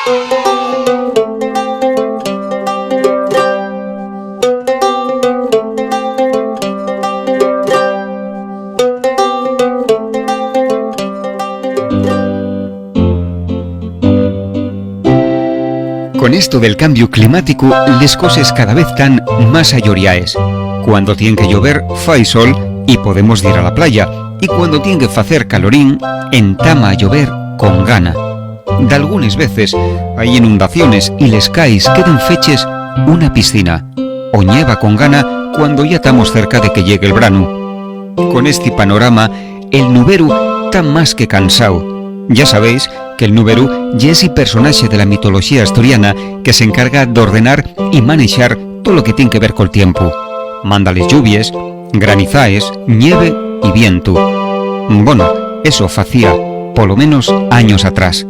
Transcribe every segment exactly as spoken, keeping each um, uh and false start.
Con esto del cambiu climáticu, les coses cada vez tán más ayoriaes. Cuando tien que llover, fai sol y podemos dir a la playa. Y cuando tien que facer calorín, entama a llover con gana. Dalgunes veces hai inundaciones y les cais queden feches una piscina. O ñeva con gana cuando ya tamos cerca de que llegue el branu. Con esti panorama, el nuberu ta más que cansao. Ya sabéis que el nuberu ye esi personaxe de la mitoloxía asturiana que s'encarga d'ordenar y manexar tolo que tien que ver col tiempu. Manda les lluvies, granizaes, ñeve y vientu. Bono, eso facía, polo menos, años atrás.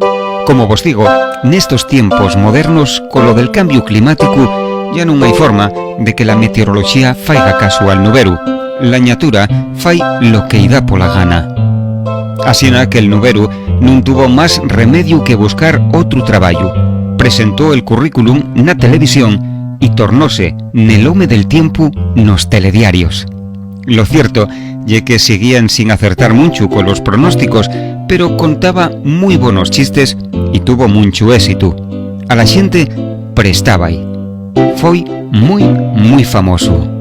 Como vos digo, nestos tiempos modernos, colo del cambiu climáticu, ya nun hai forma de que la meteoroloxía faiga casu al nuberu. La ñatura fai lo que-y da pola gana. Asina que'l nuberu nun tuvo más remediu que buscar otru trabayu. Presentó el currículum na televisión y tornóse nel home del tiempu nos telediarios. Lo cierto ye que siguían sin acertar munchu colos pronósticos, pero contaba mui bonos chistes y tuvo munchu ésitu. A la xente prestába-y. Foi mui, mui famosu.